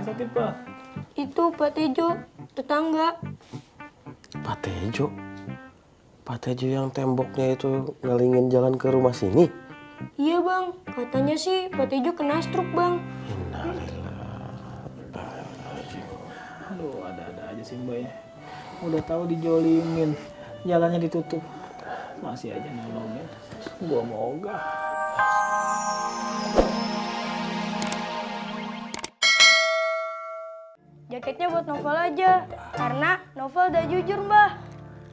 yang sakit, Pak? Itu Pak Tejo, tetangga. Pak Tejo? Pak Tejo yang temboknya itu ngelingin jalan ke rumah sini? Iya bang, katanya sih Pak Tejo kena stroke bang. Aduh, ada-ada aja sih Mbak ya. Udah tahu dijolimin, jalannya ditutup, masih aja nolongin. Gua mau ogah. Jaketnya buat Novel aja, karena Novel udah jujur mbah.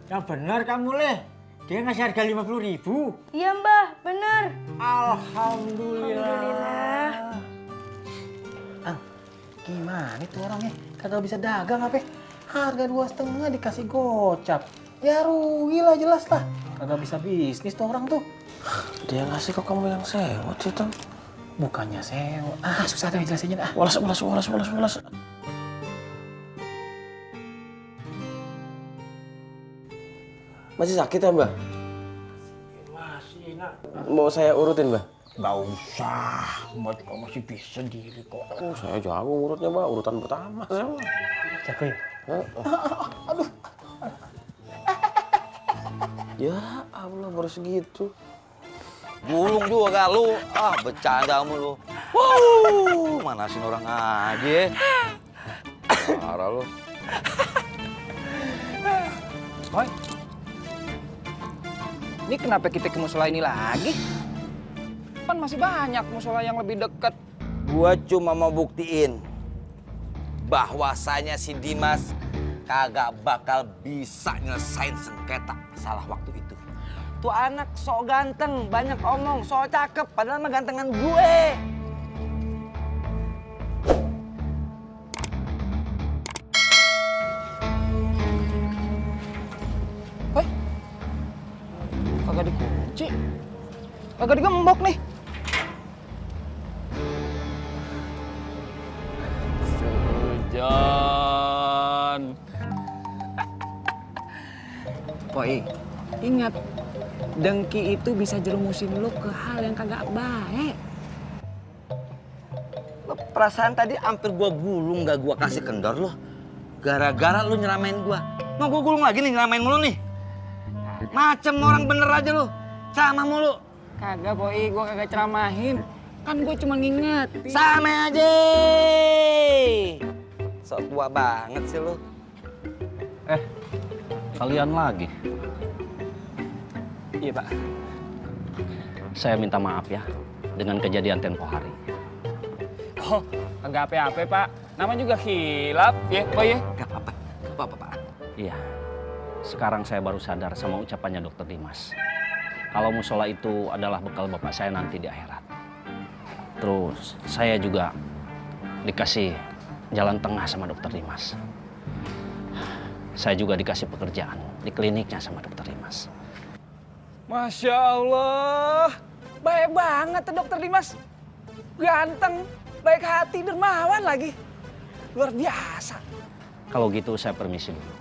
Yang benar kamu Leh, dia ngasih harga 50.000. Iya mbah, bener. Alhamdulillah. Gimana tuh orangnya? Kagak bisa dagang apa? Harga 2,5 dikasih gocap. Ya rugi lah jelas lah. Kagak bisa bisnis tuh orang tuh. Dia ngasih kok kamu yang sewot sih, Tom? Bukannya sewa. Susah deh jelasinnya dah. Walas. Masih sakit ya, Mbak? Masih nak. Mau saya urutin, Mbak? Gak usah, Mbak juga masih bisa sendiri kok. Oh, saya jago urutnya, Mbak. Urutan pertama saya, Mbak. Jago ya? Aduh. Ya Allah, baru segitu. Gulung juga gak lu, bercanda mulu. Manasin orang aja. Parah lu. Boy, ini kenapa kita ke musola ini lagi? Kan masih banyak musola yang lebih dekat. Gua cuma mau buktiin bahwasanya si Dimas kagak bakal bisa nyelesain sengketa masalah waktu itu. Tuh anak sok ganteng, banyak omong, sok cakep, padahal mah gantengan gue. Boy, kagak dikunci, kagak digembok nih. Sujon. Boy, ingat, dengki itu bisa jerumusin lu ke hal yang kagak baik. Perasaan tadi hampir gua gulung, gak gua kasih kendor loh. Gara-gara lu nyeramain gua. Mau gua gulung lagi nih, nyeramain mulu nih. Macem orang bener aja lu, ceramah mulu. Kagak, Boy, gua kagak ceramahin. Kan gue cuma ngingetin. Sama aja. Sok tua banget sih lu. Kalian lagi. Iya, Pak. Saya minta maaf ya dengan kejadian tempo hari. Oh, kagak apa-apa, Pak. Nama juga hilap, ya, Boy ya. Gak apa-apa, gak apa-apa, Pak. Iya. Sekarang saya baru sadar sama ucapannya Dokter Dimas. Kalau musola itu adalah bekal bapak saya nanti di akhirat. Terus saya juga dikasih jalan tengah sama Dokter Dimas. Saya juga dikasih pekerjaan di kliniknya sama Dokter Dimas. Masya Allah, baik banget tuh Dokter Dimas. Ganteng, baik hati, dermawan lagi. Luar biasa. Kalau gitu saya permisi dulu.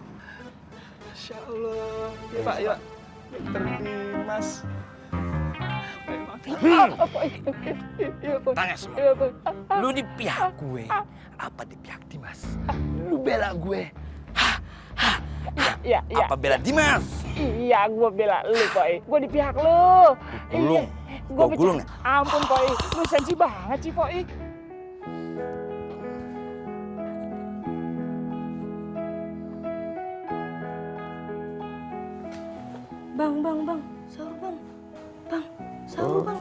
Masya Allah, ya Pak, ya. Dokter Dimas. Tanya semua. Lu di pihak gue, apa di pihak Dimas? Lu bela gue, Iya. apa bela Dimas? Iya, gue bela lu, Boy. Gue di pihak lu. Gulung, gue gulung ya? Ampun, Boy. Lu sensi banget sih, Boy. Bang, sahur bang. Bang, sahur bang.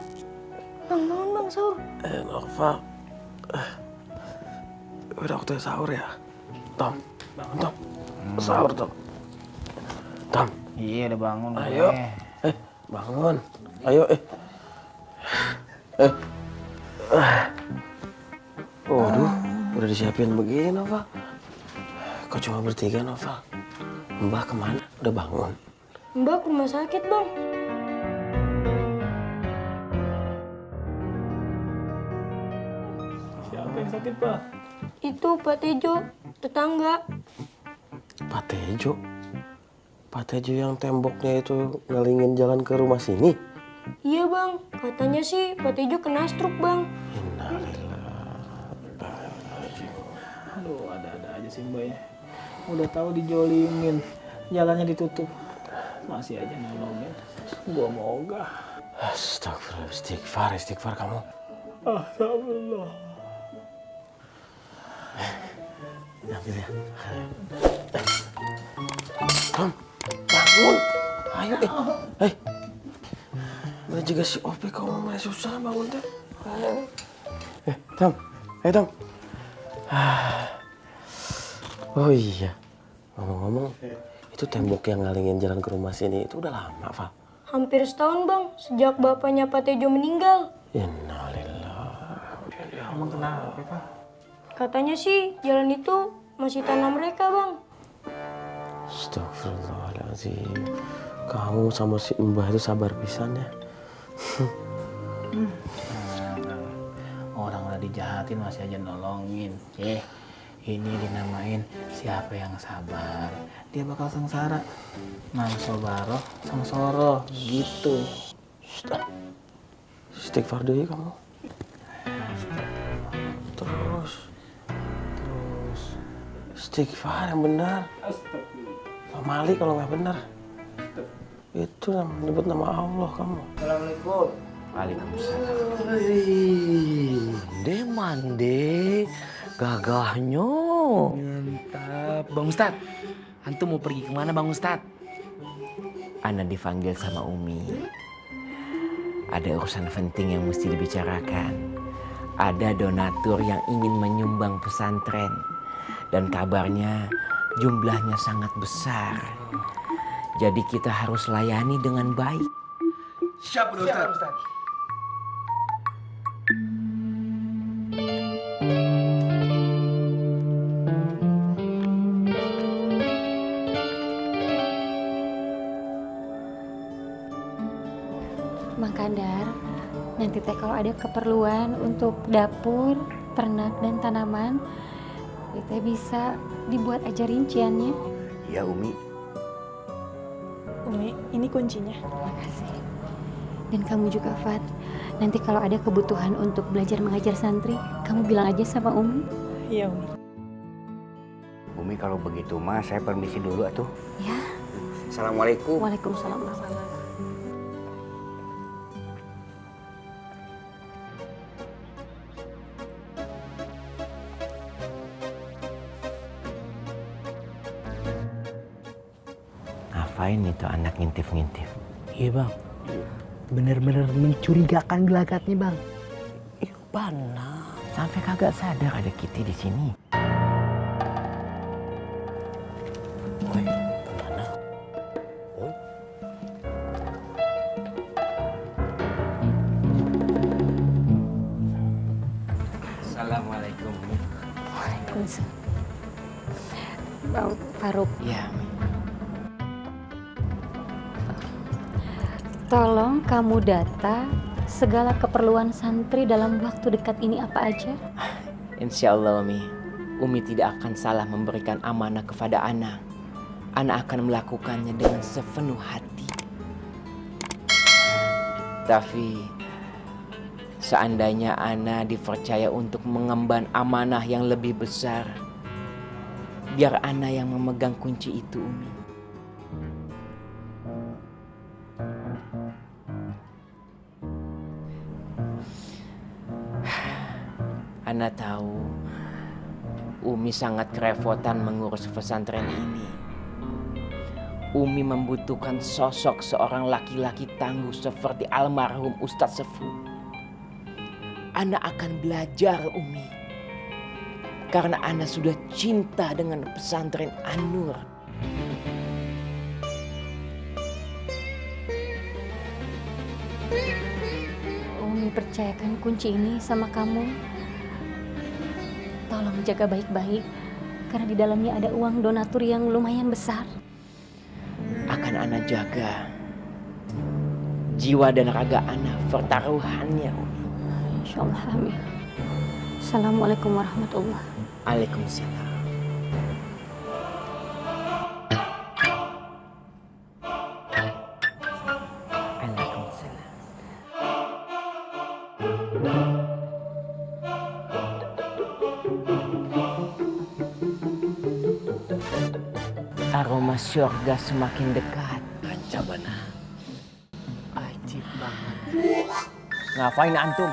Bang, bangun bang, sahur. Nova. Udah waktunya sahur ya? Tom. Sahur, Tom. Tom. Iya udah bangun. Ayo. Bangun. Ayo, Waduh, udah disiapin begini, Nova. Kok cuma bertiga, Nova? Mbah kemana? Udah bangun? Mbak ke rumah sakit bang. Siapa yang sakit, Pak? Itu Pak Tejo, tetangga. Pak Tejo? Pak Tejo yang temboknya itu ngelingin jalan ke rumah sini? Iya bang, katanya sih Pak Tejo kena stroke bang. Aduh, ada-ada aja sih Mbak ya. Udah tahu dijolimin, jalannya ditutup, masih aja nolongin. Gua mau ogah. Astagfirullah, istighfar kamu. Astagfirullah. Ambil ya. Tom, bangun. Ayo, udah juga si Opi kamu masih susah bangun teh. Tom, ayo Tom. Oh iya, ngomong-ngomong, itu tembok yang ngalingin jalan ke rumah sini itu udah lama, Val. Hampir setahun bang, sejak bapaknya Pak Tejo meninggal. Innalillah. Emang kenapa Pak? Katanya sih jalan itu masih tanah mereka bang. Astagfirullahaladzim. Kamu sama si Mbah itu sabar pisan ya. Orang udah dijahatin masih aja nolongin. Ini dinamain siapa yang sabar, dia bakal sengsara. Mansobaro, sengsoro, gitu. Istighfar deh kamu. Terus istighfar yang benar. Mali kalau nggak benar. Itu menyebut nama Allah kamu. Assalamualaikum. Waalaikumsalam. Mande, gagahnya. Mantap. Bang Ustad, antum mau pergi kemana Bang Ustad? Ana dipanggil sama Umi. Ada urusan penting yang mesti dibicarakan. Ada donatur yang ingin menyumbang pesantren. Dan kabarnya jumlahnya sangat besar. Jadi kita harus layani dengan baik. Siap, Ustaz. Bang Kandar, nanti teh kalau ada keperluan untuk dapur, ternak, dan tanaman, itu bisa dibuat aja rinciannya. Ya, Umi. Umi, ini kuncinya. Makasih. Dan kamu juga, Fat. Nanti kalau ada kebutuhan untuk belajar mengajar santri, kamu bilang aja sama Umi. Iya, Umi. Umi kalau begitu mah saya permisi dulu atuh. Ya. Assalamualaikum. Waalaikumsalam warahmatullahi wabarakatuh. Ngapain itu anak ngintip-ngintip? Iya Bang, bener-bener mencurigakan gelagatnya Bang. Benar. Sampai kagak sadar ada Kitty di sini. Woi, kemana? Oh. Assalamualaikum. Waalaikumsalam. Bang Faruk, Ya, tolong kamu data segala keperluan santri dalam waktu dekat ini apa aja. insya Allah Umi tidak akan salah memberikan amanah kepada Ana. Ana akan melakukannya dengan sepenuh hati. Tapi seandainya Ana dipercaya untuk mengemban amanah yang lebih besar, biar Ana yang memegang kunci itu, Umi. Ana tahu Umi sangat kerepotan mengurus pesantren ini. Umi membutuhkan sosok seorang laki-laki tangguh seperti almarhum Ustadz Sefu. Ana akan belajar, Umi. Karena Ana sudah cinta dengan pesantren An-Nur. Umi percayakan kunci ini sama kamu. Tolong jaga baik-baik, karena di dalamnya ada uang donatur yang lumayan besar. Akan Ana jaga. Jiwa dan raga Ana pertaruhannya, Umi. Insya Allah, amin. Assalamualaikum warahmatullahi wabarakatuh. Waalaikumsalam. aroma surga semakin dekat. Ancabana. Ajib banget. Ngapain antum?